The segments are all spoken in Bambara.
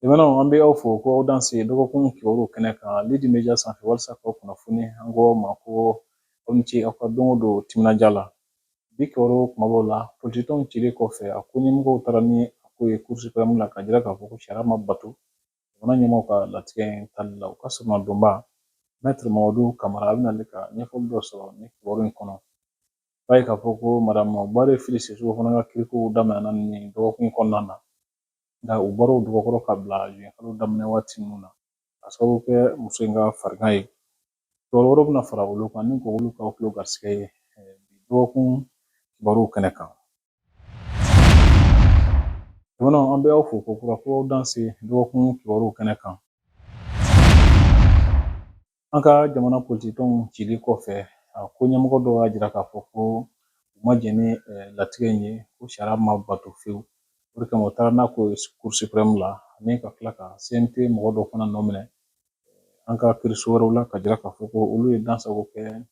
Limanaw, an bɛ aw fo ko aw danse dɔgɔkun kibaru kɛnɛ kan Lidi Media sanfɛ walasa k'aw kunnafoni. An ko aw ma ko aw ni ce aw ka don o don timinandiya la. Bi kibaru kumabaw la, politikitɔnw cili kɔfɛ, a ko ɲɛmɔgɔw taara ni a ko ye Cour suprême la ka jira k'a fɔ ko sariya ma bato jamana ɲɛmɔgɔw ka latigɛ in tali la. U ka sɔrɔnadonba, Maître Mamadu Kamara, a bɛna ale ka ɲɛfɔli dɔ sɔrɔ ni kibaru in kɔnɔ. I b'a ye k'a fɔ ko Madame Buware Fili Sisoko fana ka kirikow daminɛna nin dɔgɔkun in kɔnɔna na, nka u bɔra o dɔgɔkɔrɔ ka bila juin kalo daminɛ waati ninnu na ka sababu kɛ muso in ka farigan ye. Kibaru wɛrɛw bɛna fara olu kan ni k'olu k'aw tulo garisigɛ ye bi dɔgɔkun kibaruw kɛnɛ kan. Limanaw, an bɛ aw fo ko kura ko aw danse dɔgɔkun kibaruw kɛnɛ kan. An ka jamana politikitɔnw cili kɔfɛ, a ko ɲɛmɔgɔ dɔw y'a jira k'a fɔ ko u ma jɛn ni latigɛ in ye, ko sariya ma bato fewu. O de kama u taara n'a ko ye Cour suprême la, ani ka tila ka CNT mɔgɔ dɔw fana nɔ minɛ an ka kiiriso wɛrɛw la ka jira k'a fɔ ko olu ye dansago kɛ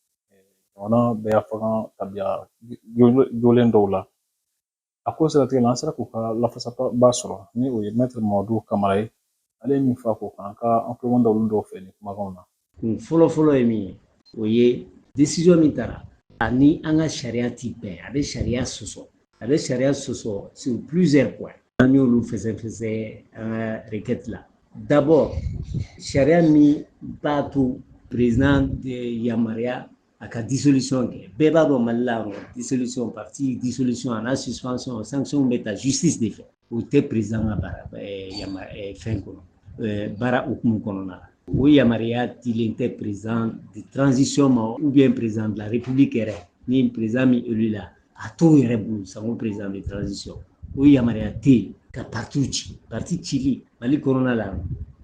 jamana bɛɛ fanga tabiya jolen dɔw la. A ko siratigɛ la, an sera k'u ka lafasaba sɔrɔ, ni o ye Maître Mamadu Kamara ye. Ale ye min fɔ a ko kan, an ka an tulo da olu dɔw fɛ ni kumakanw na. Kun fɔlɔ-fɔlɔ ye min ye, o ye décision min tara, ani an ka sariya ti bɛn, a bɛ sariya sɔsɔ, a bɛ sariya sɔsɔ sur plusieurs points. An y'olu fɛsɛfɛsɛ an ka requête la. D'abord, sariya min b'a to président yamaruya a ka dissolution kɛ, bɛɛ b'a dɔn Mali la, dissolution, parti dissolution a n'a suspension, sanction bɛ ta justice de fɛ. O tɛ président ka baara yama fɛn kɔnɔ, baara hukumu kɔnɔna la. O yamaruya dilen tɛ président de transition ma ou bien président de la République yɛrɛ. Ni président min élu la, a t'o yɛrɛ bolo sango président de transition. O yamaruya tɛ yen ka parti ci. Parti cili Mali kɔnɔna la,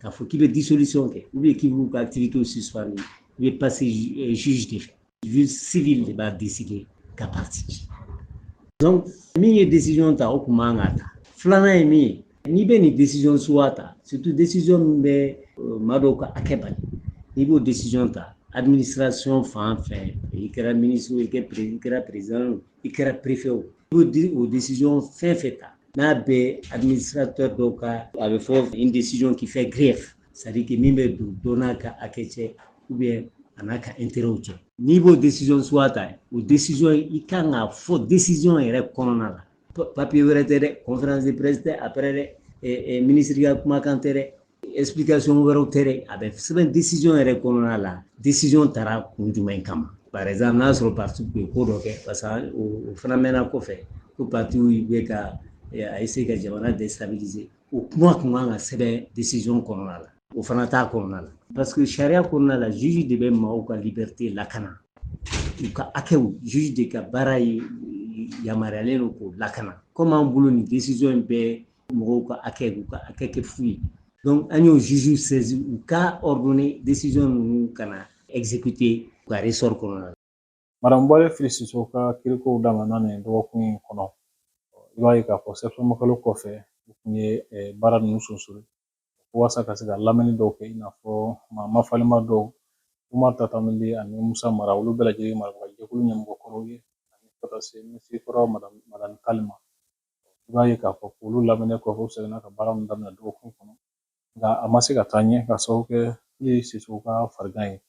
k'a fɔ k'i bɛ dissolution kɛ ou bien k'i b'u ka activité suspendre, i bɛ passer juge de fɛ. Juge civil de b'a décider ka parti ci. Donc min ye décision ta, o kun man ka ta. Filanan ye min ye, n'i bɛ nin décision suguya ta, surtout décision min bɛ maa dɔw ka hakɛ bali, n'i b'o décision ta, administration fan fɛn, i kɛra ministre, i kɛra président, i kɛra préfet, o i b'o décision fɛn fɛn ta, n'a bɛ administrateur dɔw ka, a bɛ fɔ une décision qui fait grief, c'est à dire que min bɛ don dɔ n'a ka hakɛ cɛ ou bien a n'a ka intérêt cɛ, n'i b'o décision suguya ta, o décision i kan k'a fɔ décision yɛrɛ kɔnɔna la. Papier wɛrɛ tɛ dɛ, conférence de presse tɛ après dɛ, ministre ka kumakan tɛ dɛ, explication wɛrɛw tɛ dɛ, a bɛ sɛbɛn décision yɛrɛ kɔnɔna la, décision taara kun jumɛn kama. Par exemple, n'a sɔrɔ parti tun ye ko dɔ kɛ, parce que o fana mɛnna kɔfɛ ko parti bɛ ka a essayer ka jamana déstabiliser, o kuma kun kan ka sɛbɛn décision kɔnɔna la. O fana t'a kɔnɔna la, parce que sariya kɔnɔna la, juge de bɛ maaw ka liberté lakana, u ka hakɛw. Juge de ka baara ye, yamaruyalen don k'o lakana. Comme an bolo nin décision in bɛ mɔgɔw ka hakɛ, u ka hakɛ kɛ fu ye, donc an y'o juge saisi u ka ordonner décision ninnu kana exécuter u ka ressort kɔnɔna la. Madame Buware Fili Sisoko ka kirikow daminɛna nin dɔgɔkun in kɔnɔ. I b'a ye k'a fɔ septembre kalo kɔfɛ, u tun ye baara ninnu sonsori walasa ka se ka lamɛnni dɔw kɛ, i n'a fɔ maa mafalima dɔw, Umar Tatamili ani Musa Mara, olu bɛɛ lajɛlen marabaga jɛkulu ɲɛmɔgɔ kɔrɔw ye, ani ka taa se minisiri kɔrɔ Madame Tall ma. I b'a ye k'a fɔ olu lamɛnnen kɔfɛ, u seginna ka baara min daminɛ dɔgɔkun kɔnɔ, nka a ma se ka taa ɲɛ ka sababu kɛ Fili Sisoko ka farigan ye.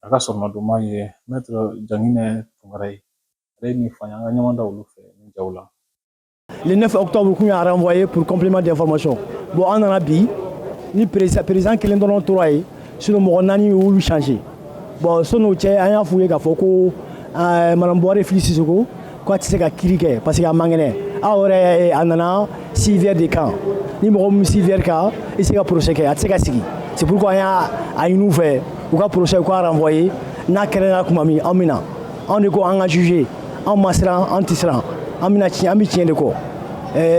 A ka sɔrɔmadonma ye Maître Janginɛ Tunkara ye. Ale ye min fɔ an ye, an ka ɲɔgɔn da olu fɛ ni jaw la. Le 9 octobre, kun y'a renvoyé pour complément d'information. Bon, an nana bi ni président kelen dɔrɔn tora yen, sinon mɔgɔ naani y'olu changé. Bon, sɔn'o cɛ, an y'a f'u ye k'a fɔ ko Madame Buware Fili Sisoko k'a tɛ se ka kiiri kɛ parce que a man kɛnɛ. Aw yɛrɛ, a nana civière de kan. Ni mɔgɔ min civière kan, i tɛ se ka procès kɛ, a tɛ se ka sigi. C'est pourquoi an y'a a ɲini u fɛ u ka procès u k'a renvoyer. N'a kɛnɛyara tuma min, an bɛ na. Anw de ko an ka juger, anw ma siran, an tɛ siran, an bɛna tiɲɛ, an bɛ tiɲɛ de kɔ.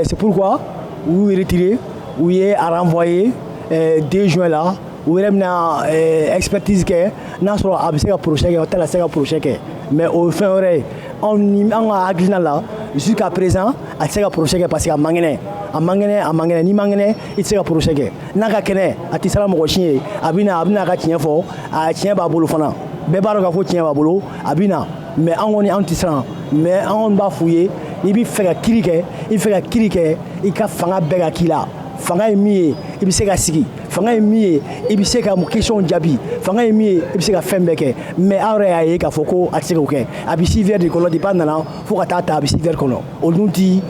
C'est pourquoi u y'u retiré, u ye a renvoyer 2 juin la. U yɛrɛ bɛna expertise kɛ, n'a sɔrɔ a bɛ se ka procès kɛ, o tɛna se ka procès kɛ. Mais o ye fɛn wɛrɛ ye. Anw ni an ka hakilina la, jusqu'à présent a tɛ se ka procès kɛ parce que a man kɛnɛ, a man kɛnɛ, a man kɛnɛ. N'i man kɛnɛ, i tɛ se ka procès kɛ. N'a ka kɛnɛ, a tɛ siran mɔgɔ si ye. A bɛ na, a bɛna a ka tiɲɛ fɔ. A tiɲɛ b'a bolo fana, bɛɛ b'a dɔn k'a fɔ tiɲɛ b'a bolo, a bɛ na. Mais an kɔni, an tɛ siran, mais an kɔni b'a f'u ye, n'i bɛ fɛ ka kiiri kɛ, i bɛ fɛ ka kiiri kɛ, i ka fanga bɛɛ ka k'i la. Fanga ye min ye, i bɛ se ka sigi. Fanga ye min ye, i bɛ se ka question jaabi. Fanga ye min ye, i bɛ se ka fɛn bɛɛ kɛ. Mais aw yɛrɛ y'a ye k'a fɔ ko a tɛ se k'o kɛ. A bɛ civière de kɔnɔ depuis a nana fo ka taa ta, a bɛ civière kɔnɔ. O dun ti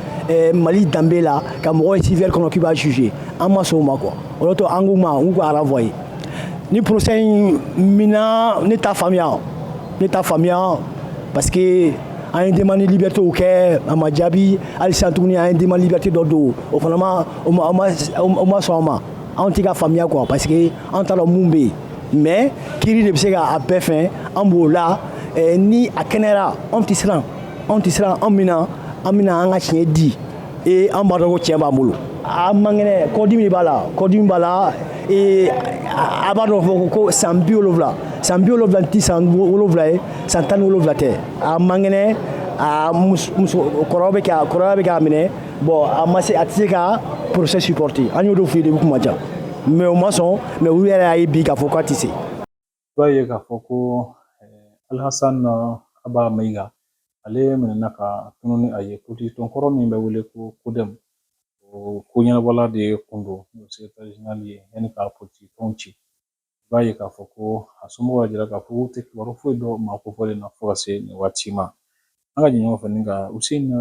Mali danbe la ka mɔgɔ ye civière kɔnɔ k'i b'a juger. An ma sɔn o ma quoi. O de to an k'u ma n k'u ka renvoyer. Ni procès in minna, ne t'a faamuya, ne t'a faamuya, parce que an ye demande liberté kɛ, a ma jaabi. Hali sisan tuguni, an ye demande liberté dɔ don, o fana ma o ma o ma sɔn a ma. Anw tɛ ka faamuya quoi, parce que an t'a dɔn mun bɛ yen. Mais kiiri de bɛ se k'a bɛɛ fɛn. An b'o la ni a kɛnɛyara, anw tɛ siran, anw tɛ siran. An bɛna an ka tiɲɛ di et an b'a dɔn ko tiɲɛ b'an bolo. A man kɛnɛ, kɔdimi de b'a la, kɔdimi b'a la. Ee, a b'a dɔn fɔ ko san 70, san 70 tɛ san 7 ye, san 17 tɛ. A man kɛnɛ, a muso kɔrɔ bɛ ka kɔrɔya bɛ k'a minɛ. Bon, a ma se, a tɛ se ka procès supporter. An y'o de f'u ye depuis kuma jan, mais u ma sɔn. Mais u yɛrɛ y'a ye bi k'a fɔ k'a tɛ se. I b'a ye k'a fɔ ko Alhassane Aba Mayiga, ale minɛna ka tunu ni a ye. Politique tɔn kɔrɔ min bɛ wele ko CODEM, o ko ɲɛnabɔla de kun don, n'o secrétaire général ye yanni ka politique tɔnw ci. I b'a ye k'a fɔ ko a somɔgɔw y'a jira k'a fɔ k'u tɛ kibaru foyi dɔn maa kofɔlen na fo ka se nin waati ma. An ka jɛ ɲɔgɔn fɛ ni ka Useni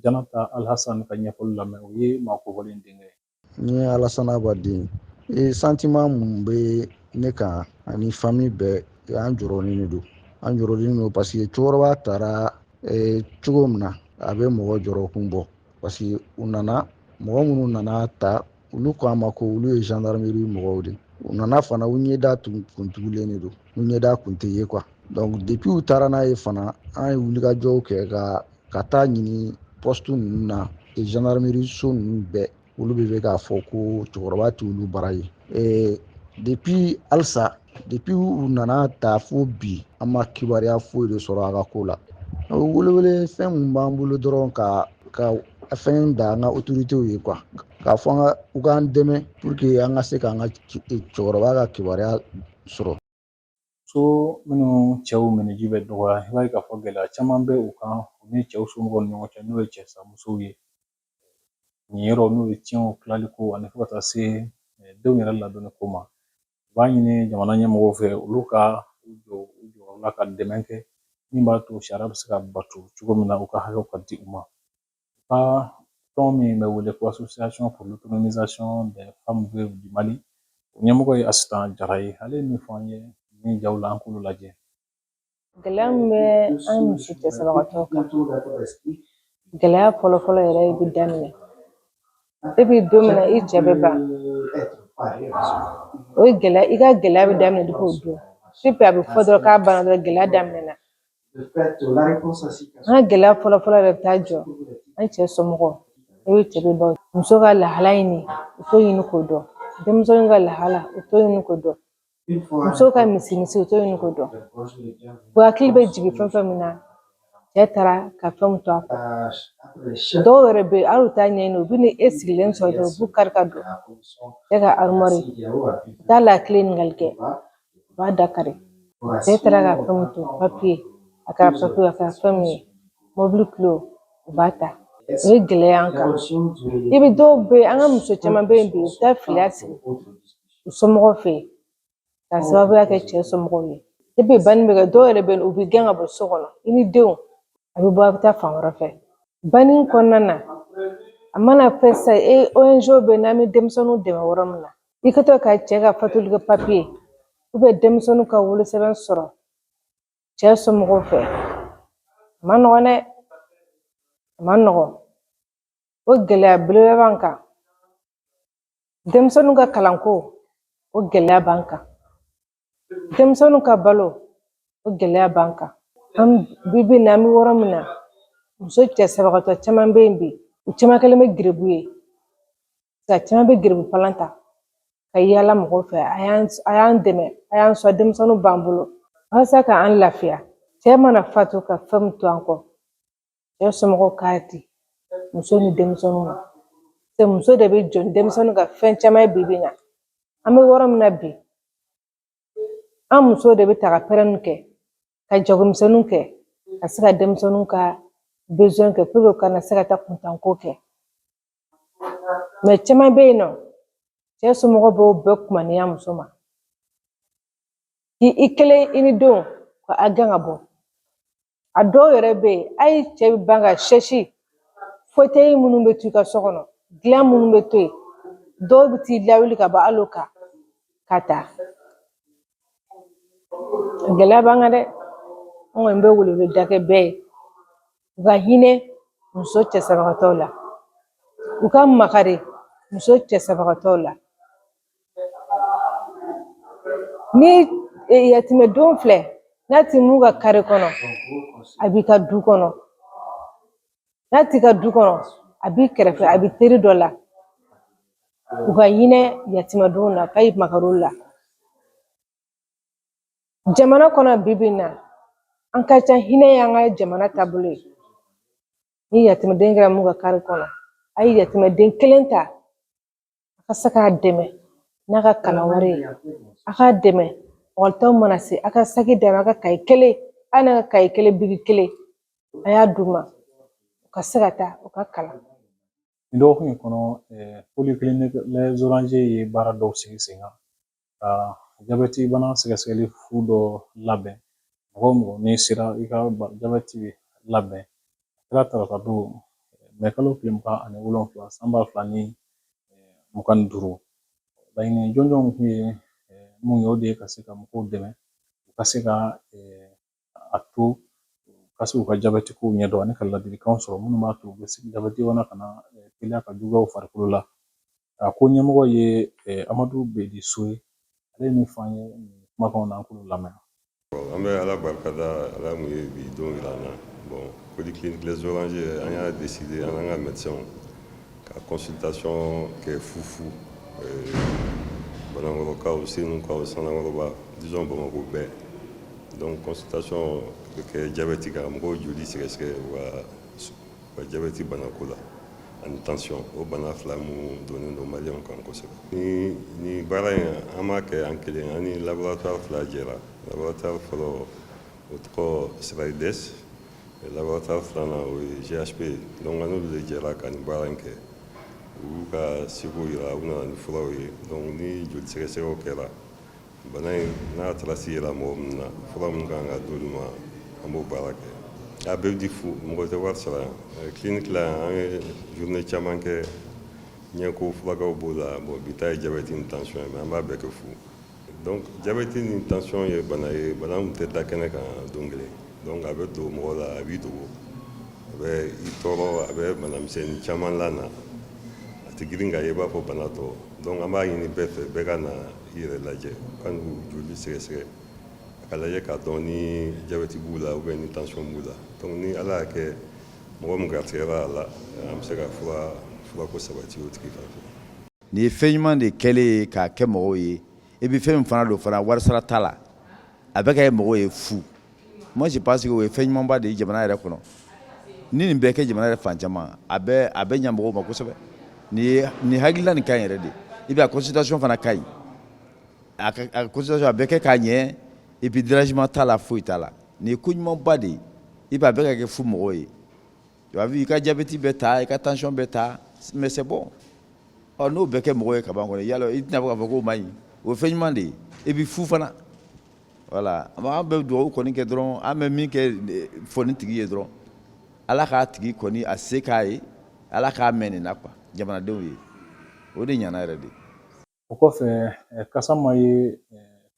Janata Alhassane ka ɲɛfɔli lamɛn. O ye maa kofɔlen denkɛ ye. N ye Alassane Aba den ye. Sentiment mun bɛ ne kan ani famille bɛɛ, an jɔrɔlen de don, an jɔrɔlen don, parce que cɛkɔrɔba taara cogo min na, a bɛ mɔgɔ jɔrɔ kun bɔ, parce que u nana, mɔgɔ minnu nana ta, olu ko an ma ko olu ye gendarmerie mɔgɔw de. U nana fana, u ɲɛda tun kuntugulen de don, u ɲɛda kun tɛ ye quoi. Donc depuis u taara n'a ye fana, an ye wulikajɔw kɛ ka taa ɲini poste ninnu na, gendarmerie so ninnu bɛɛ, olu bɛ fɛ k'a fɔ ko cɛkɔrɔba t'olu bara ye. Depuis halisa, depuis u nana ta fo bi, an ma kibaruya foyi de sɔrɔ a ka ko la. Welewele fɛn mun b'an bolo dɔrɔn, ka fɛn da an ka autorités ye quoi, k'a fɔ an ka u k'an dɛmɛ pour que an ka se k'an ka cɛkɔrɔba ka kibaruya sɔrɔ. Muso minnu cɛw minɛji bɛ dɔgɔya, i b'a ye k'a fɔ gɛlɛya caman bɛ u kan, u ni cɛw somɔgɔw ni ɲɔgɔn cɛ, n'o ye cɛ musow ye. Nin yɔrɔ, n'o ye tiɲɛw tilali ko ani fo ka taa se denw yɛrɛ ladonni ko ma. U b'a ɲini jamana ɲɛmɔgɔw fɛ, olu ka u jɔ u jɔyɔrɔ la ka dɛmɛ kɛ min b'a to sariya bɛ se ka bato cogo min na, u ka hakɛw ka di u ma. U ka tɔn min bɛ wele ko Association pour l'autonomisation des femmes veuves du Mali, o ɲɛmɔgɔ ye Asitan Jara ye. Ale ye min fɔ an ye nin jaw la, an k'olu lajɛ. Gɛlɛya min bɛ an muso cɛsabagatɔw kan, gɛlɛya fɔlɔfɔlɔ yɛrɛ bɛ daminɛ depuis don min na i cɛ bɛ ban. O ye gɛlɛya, i ka gɛlɛya bɛ daminɛ depuis o don. Depuis a bɛ fɔ dɔrɔn k'a banna dɔrɔn, gɛlɛya daminɛna. An ka gɛlɛya fɔlɔfɔlɔ yɛrɛ bɛ taa jɔ an cɛ somɔgɔw n'o ye cɛ bɛ ban. Muso ka lahala ɲini, u t'o ɲini k'o dɔn. Denmisɛnninw ka lahala, u t'o ɲini k'o dɔn. Musow ka misi, u t'o ɲini k'o dɔn. U hakili bɛ jigin fɛn fɛn min na, cɛ taara ka fɛnw to a kɔ. Dɔw yɛrɛ bɛ yen, hali u t'a ɲɛɲini, u bɛ e sigilen sɔrɔ dɔrɔn, u b'u kari ka don cɛ ka armoire, u t'a la kile ɲininkali kɛ, u b'a da kari. Cɛ taara ka fɛnw to, papiye a kɛra, papiye a kɛra fɛn min ye, mobili kilo, u b'a ta. O ye gɛlɛya an kan. I bɛ dɔw bɛ yen, an ka muso caman bɛ yen bi, u bɛ taa filiya sigi u somɔgɔw fɛ yen k'a sababuya kɛ cɛ somɔgɔw ye. Depuis banni bɛ kɛ, dɔw yɛrɛ bɛ yen, u bɛ gɛn ka bɔ so kɔnɔ, i ni denw, a bɛ bɔ, a bɛ taa fan wɛrɛ fɛ. Banni kɔnɔna na, a mana fɛn sisan, e ONG bɛ yen, n'an bɛ denmisɛnninw dɛmɛ yɔrɔ min na, i kɛtɔ ka cɛ ka fatuli kɛ papiye denmisɛnninw ka wolosɛbɛn sɔrɔ cɛ somɔgɔw fɛ, a ma nɔgɔn dɛ, a ma nɔgɔn. O gɛlɛya belebele b'an kan. Denmisɛnninw ka kalanko, o gɛlɛya b'an kan. Denmisɛnninw ka balo, o gɛlɛya b'an kan. An bi bi in na, an bɛ yɔrɔ min na, muso cɛsabagatɔ caman bɛ yen bi, u caman kɛlen bɛ geribu ye. A caman bɛ geribu palan ta ka yaala mɔgɔw fɛ: a y'an dɛmɛ, a y'an sɔn, denmisɛnninw b'an bolo, walasa k'an lafiya. Cɛ mana fatu ka fɛn min to an kɔ, cɛ somɔgɔw k'a di muso ni denmisɛnninw ma. Muso de bɛ jɔ ni denmisɛnninw ka fɛn caman ye bi bi in na. An bɛ yɔrɔ min na bi, an musow de bɛ ta ka pɛrɛnni kɛ, ka jagomisɛnninw kɛ, ka se ka denmisɛnninw ka kɛ, u kana se ka taa kuntanko kɛ. Mais caman bɛ yen nɔ, cɛ somɔgɔw b'o bɛɛ kumaniya muso ma k'i i kelen i ni denw ka a gɛn ka bɔ. A dɔw yɛrɛ bɛ yen, hali cɛ bɛ ban ka sɛsi fauteuil minnu bɛ to i ka so kɔnɔ, dilan minnu bɛ to yen, dɔw bɛ t'i lawuli ka bɔ hali o kan ka taa. Gɛlɛya b'an kan dɛ. An kɔni bɛ weleweleda kɛ bɛɛ ye, u ka hinɛ muso cɛsabagatɔw la, u ka makari muso cɛsabagatɔw la. Ni yatimɛdenw filɛ, n'a ti mun ka kare kɔnɔ, a b'i ka du kɔnɔ, n'a t'i ka du kɔnɔ, a b'i kɛrɛfɛ, a b'i teri dɔ la. U ka hinɛ yatimɛdenw na, ka makari olu la. Jamana kɔnɔ bi bi in na, an ka ca hinɛ y'an ka jamana taabolo ye. Ni yatimɛden kɛra mun ka kare kɔnɔ, a ye yatimɛden kelen ta, a ka se k'a dɛmɛ n'a ka kalan wari ye, a k'a dɛmɛ ekɔlitaw mana se, a ka saki d'a ma, a ka kaye kelen, hali n'a ka kaye kelen biki kelen, a y'a d'u ma, u ka se ka taa u ka kalan. Nin dɔgɔkun in kɔnɔ, Polyclinique Les Orangers ye baara dɔw sigi sen kan ka jabɛti bana sɛgɛsɛgɛli fu dɔ labɛn. Mɔgɔ o mɔgɔ n'i sera i ka jabɛti labɛn, a kɛra tarata don mɛ kalo tile 27 san 2025. Laɲini jɔnjɔnw tun ye mun ye, o de ye ka se ka mɔgɔw dɛmɛ u ka se ka a to u ka se k'u ka jabɛti kow ɲɛdɔn ani ka ladilikanw sɔrɔ minnu b'a to u bɛ se jabɛti bana kana teliya ka juguya u farikolo la. A ko ɲɛmɔgɔ ye Amadu Bedi So ye, ale ye min fɔ an ye nin kumakanw na, an k'olu lamɛn. An bɛ Ala barikada, Ala mun ye bi don yira an na. Bon, Polyclinique Les Orangers, an y'a décidé an n'an ka médecins ka consultation kɛ fufu Banankɔrɔkaw, Senukaw, Sanankɔrɔba, disons Bamakɔ bɛɛ. Donc consultation bɛ kɛ diabète kan, mɔgɔw joli sɛgɛsɛgɛ u ka diabète banako la ani tension, o bana fila mun donnen don maliyɛnw kan kosɛbɛ. Ni baara in, an m'a kɛ an kelen, an ni laboratoire fila jɛra. Laboratoire fɔlɔ, o tɔgɔ SRAIDES, laboratoire filanan, o ye GHP. Donc an n'olu de jɛra ka nin baara in kɛ. U y'u ka seko yira, u nana ni furaw ye. Donc ni joli sɛgɛsɛgɛw kɛra, bana in n'a trace yera mɔgɔ min na, fura min kan ka d'olu ma, an b'o baara kɛ. A bɛɛ di fu, mɔgɔ tɛ wari sara yan. Clinique la yan, an ye journée caman kɛ, ɲɛko furakɛw b'o la. Bon, bi ta ye diabète ni tension ye, mais an b'a bɛɛ kɛ fu. Donc diabète ni tension ye bana ye, bana min tɛ da kɛnɛ kan don kelen. Donc a bɛ don mɔgɔ la, a b'i dogo, a bɛ i tɔɔrɔ, a bɛ banamisɛnnin caman lana, a tɛ girin ka ye i b'a fɔ bana tɔ. Donc an b'a ɲini bɛɛ fɛ, bɛɛ ka na i yɛrɛ lajɛ, ka n'u joli sɛgɛsɛgɛ, a ka lajɛ k'a dɔn ni diabète b'u la ou bien ni tension b'u la. Donc ni Ala y'a kɛ mɔgɔ min garisɛgɛra a la, an bɛ se ka furako sabati o tigi fan fɛ. Nin ye fɛn ɲuman de kɛlen ye k'a kɛ mɔgɔw ye. Et puis fɛn min fana don fana, wari sara t'a la, a bɛ kɛ mɔgɔw ye fu. Moi, je pense que o ye fɛn ɲumanba de ye jamana yɛrɛ kɔnɔ. Ni nin bɛɛ kɛ jamana yɛrɛ fan caman, a bɛ ɲɛ mɔgɔw ma kosɛbɛ. Nin ye nin hakilina nin ka ɲi yɛrɛ de. Et puis a consultation fana ka ɲi, a consultation a bɛ kɛ k'a ɲɛ. Et puis dérangement t'a la, foyi t'a la. Nin ye ko ɲumanba de ye. Et puis a bɛ ka kɛ fu mɔgɔw ye. Tu as vu, i ka diabète bɛ ta, i ka tension bɛ ta, mais c'est bon. Ɔ, n'o bɛɛ kɛ mɔgɔ ye ka ban kɔni, yala i tɛna fɔ k'a fɔ k'o man ɲi? O ye fɛn ɲuman de ye, et puis fu fana. Voilà, an bɛ dugawu kɔni kɛ dɔrɔn, an bɛ min kɛ fɔ nin tigi ye dɔrɔn, Ala k'a tigi kɔni a se k'a ye, Ala k'a mɛn nin na quoi, jamanadenw ye. O de ɲɛna yɛrɛ de. O kɔfɛ, Kasama ye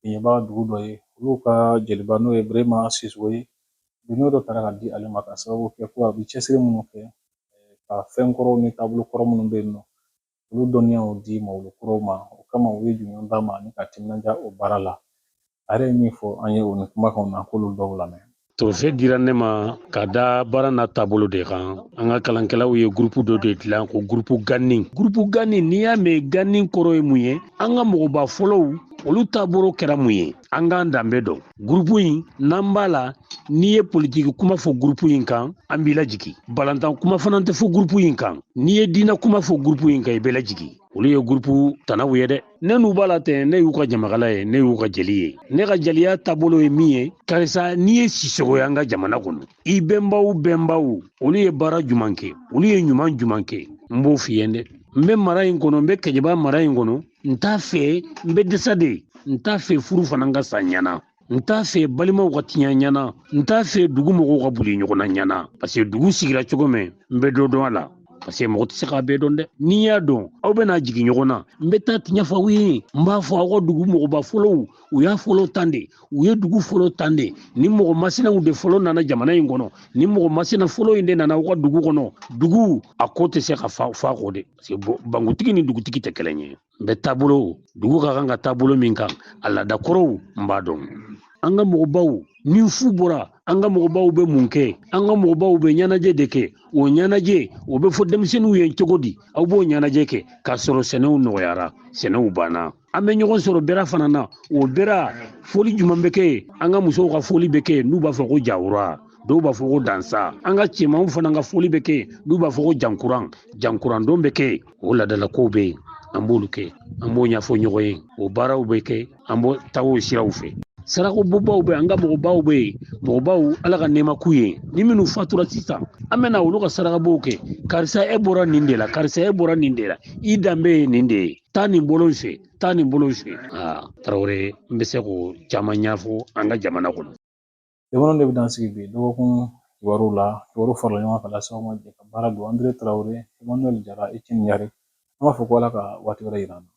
Keɲeba dugu dɔ ye, olu ka jeliba n'o ye Burema Sisogo ye, doni dɔ taara ka di ale ma ka sababu kɛ ko a bɛ cɛsiri minnu kɛ ka fɛn kɔrɔw ni taabolo kɔrɔ minnu bɛ yen nɔ, olu dɔnniyaw di mawulu kuraw ma. O kama u ye jɔnjɔn d'a ma ani ka timinanja o baara la. A yɛrɛ ye min fɔ an ye o ni kumakanw na, k'olu dɔw lamɛn. Trophée dira ne ma ka da baara n'a taabolo de kan. An ka kalankɛlaw ye groupe dɔ de dilan ko groupe Gani. Groupe Gani, n'i y'a mɛn, Gani kɔrɔ ye mun ye? An ka mɔgɔba fɔlɔw, olu taabolo kɛra mun ye? An k'an danbe dɔn. Groupe in n'an b'a la, n'i ye politiki kuma fɔ groupe in kan, an b'i lajigi. Balantan kuma fana tɛ fɔ groupe in kan. N'i ye diinɛ kuma fɔ groupe in kan, i bɛ lajigi. Olu ye groupe tanaw ye dɛ. Ne n'u b'a la ten, ne y'u ka jamakala ye, ne y'u ka jeli ye. Ne ka jeliya taabolo ye min ye, karisa, n'i ye Sisogo ye an ka jamana kɔnɔ, i bɛnbaw bɛnbaw, olu ye baara juman kɛ, olu ye ɲuman juman kɛ, n b'o f'i ye dɛ. N bɛ mara in kɔnɔ, n bɛ Kɛɲɛba mara in kɔnɔ. N t'a fɛ, n bɛ dɛsɛ de. N t'a fɛ furu fana ka sa ɲana. N t'a fɛ balimaw ka tiɲɛ ɲana. N t'a fɛ dugu mɔgɔw ka boli ɲɔgɔn na ɲana, parce que dugu sigira cogo min, n bɛ dɔ dɔn a la, parce que mɔgɔ tɛ se k'a bɛɛ dɔn dɛ. N'i y'a dɔn, aw bɛna jigin ɲɔgɔn na. N bɛ taa tiɲɛ fɔ aw ye. N b'a fɔ aw ka dugu mɔgɔba fɔlɔw, u y'a fɔlɔ tan de, u ye dugu fɔlɔ tan de. Ni mɔgɔ masinaw de fɔlɔ nana jamana in kɔnɔ, ni mɔgɔ masina fɔlɔ in de nana aw ka dugu kɔnɔ, dugu a ko tɛ se ka fa fa kɔ de, parce que bankutigi ni dugutigi tɛ kelen ye. N bɛ taabolo, dugu ka kan ka taabolo min kan, a laadakɔrɔw, n b'a dɔn. An ka mɔgɔbaw, ni fu bɔra, an ka mɔgɔbaw bɛ mun kɛ? An ka mɔgɔbaw bɛ ɲɛnajɛ de kɛ. O ɲɛnajɛ, o bɛ fɔ denmisɛnninw ye cogo di? Aw b'o ɲɛnajɛ kɛ k'a sɔrɔ sɛnɛw nɔgɔyara, sɛnɛw banna. An bɛ ɲɔgɔn sɔrɔ bɛra fana na. O bɛra foli jumɛn bɛ kɛ? An ka musow ka foli bɛ kɛ, n'u b'a fɔ ko jawura, dɔw b'a fɔ ko dansa. An ka cɛmanw fana ka foli bɛ kɛ, n'u b'a fɔ ko jankuran, jankurandon bɛ kɛ. O laadalakow bɛ yen, an b'olu kɛ, an b'o ɲɛfɔ ɲɔgɔn ye. O baaraw bɛ kɛ, an b'o taa o siraw fɛ. Sarakabobaw bɛ, an ka mɔgɔbaw bɛ yen, mɔgɔbaw, Ala ka nɛɛma k'u ye. Ni minnu fatura sisan, an bɛna olu ka sarakabow kɛ. Karisa, e bɔra nin de la, karisa, e bɔra nin de la, i danbe ye nin de ye, taa nin bolo in fɛ, taa nin bolo in fɛ. Aa Tarawele, n bɛ se k'o caman ɲɛfɔ an ka jamana kɔnɔ. Jamana de bɛ dan sigi bi dɔgɔkun kibaruw la. Kibaru farala ɲɔgɔn kan ka lase aw ma. Jɛ ka baara don Andre Tarawele, Emmanuel Jara, Etienne Yare. An b'a fɔ ko Ala ka waati wɛrɛ yira an na.